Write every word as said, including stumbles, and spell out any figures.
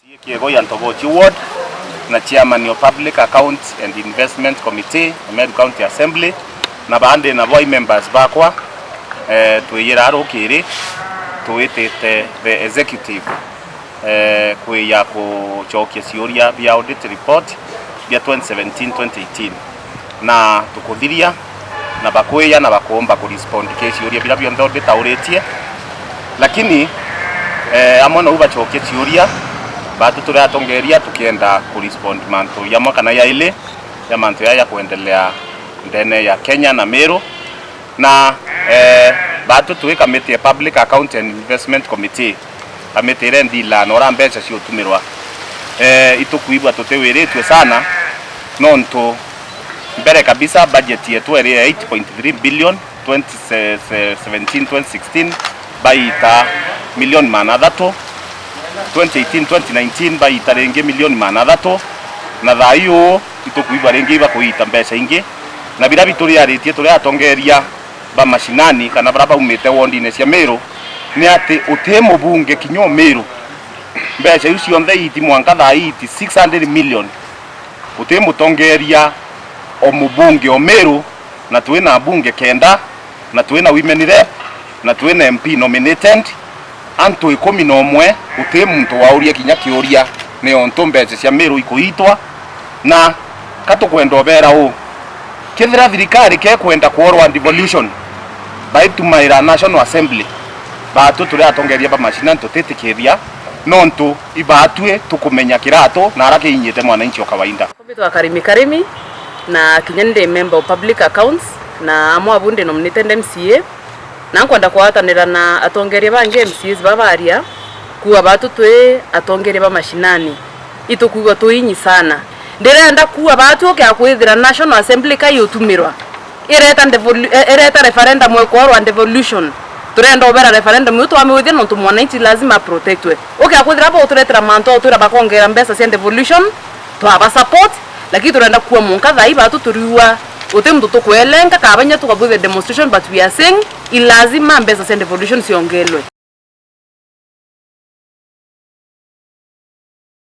Kiego ya Ntobochi Ward na chairman o Public Accounts and Investment Committee, Meru County Assembly, na baandi nabo i members bakwa, eh, twiyira rukiri, twitite the executive, eh, kwija kucokia ciuria bia audit report bia twenty seventeen twenty eighteen. Na tukuthiria, na bakwija, na bakuumba kurespond ki ciuria biria bionthe nditauritie. Lakini, eh, amwe nau bacokie ciuria, batu turi atongeria tukienda kurespond mantu jamwe kana jairi ja mantu jaja ya kwendelea ndene ya Kenya na Meru. Na, eh, batu twi kamiti ya Public Account and Investment Committee, kamiti iria ndilana uria mbeca ciutumirwa. Eh, itukwigua tutiwiritue sana, nontu mbere kabisa budget yetu eri ya eight point three billion, twenty seventeen twenty sixteen baita milioni maana athatu, twenty eighteen twenty nineteen baita ringi milioni maana athatu, na thaa ii uu itukwigua ringi ibakuita mbeca ingi, na biria bituriaritie turi atongeria ba mashinani kana baria baumite wondine cia Meru, ni ati uti mubunge kinya o Meru, mbeca iu cionthe iti mwanka thaa ii iti six hundred million, uti mutongeria o mubunge o Meru, na twina abunge kenda, na twina women rep, na twina M P nominated, antu ikumi na umwe, guti muntu wauria kinya kiuria ni ontu mbeca cia Meru ikuitwa. Na ka tukwenda ubera uu, kethira thirikari kekwenda kworwa devolution, baitumaira National Assembly, batu turi atongeria ba mashinani tutitikithia, nontu ibatwi tukumenya kiratu na ara kiinyite mwananchi o kawaida. Mbitwa Karimi Karimi, na kinya ndi member of public accounts, na amwe abu ndi nominated M C A, na nkwenda kwatanira na atongeria bangi M C As baba baria, kuuga batu twi atongeria ba mashinani, itukwigua tuinyi sana. Ndirenda kuuga batu ukia kwithira National Assembly ka yutumirwa, ireta devolu-, e-, ireta referendum ikorwa devolution. Turenda ubera referendum iu twamiwithia nontu mwananchi lazima aprotectwe. Ukia kwithira bo uturetera mantu, utwira bakongera mbeca cia devolution, twaba support, lakini turenda kuwa munka thaa ii batu turiua, uti muntu tukwelenga, kaba inya tukabwithia demonstration, but we are saying, i lazima mbeca cia devolution ciongelwe.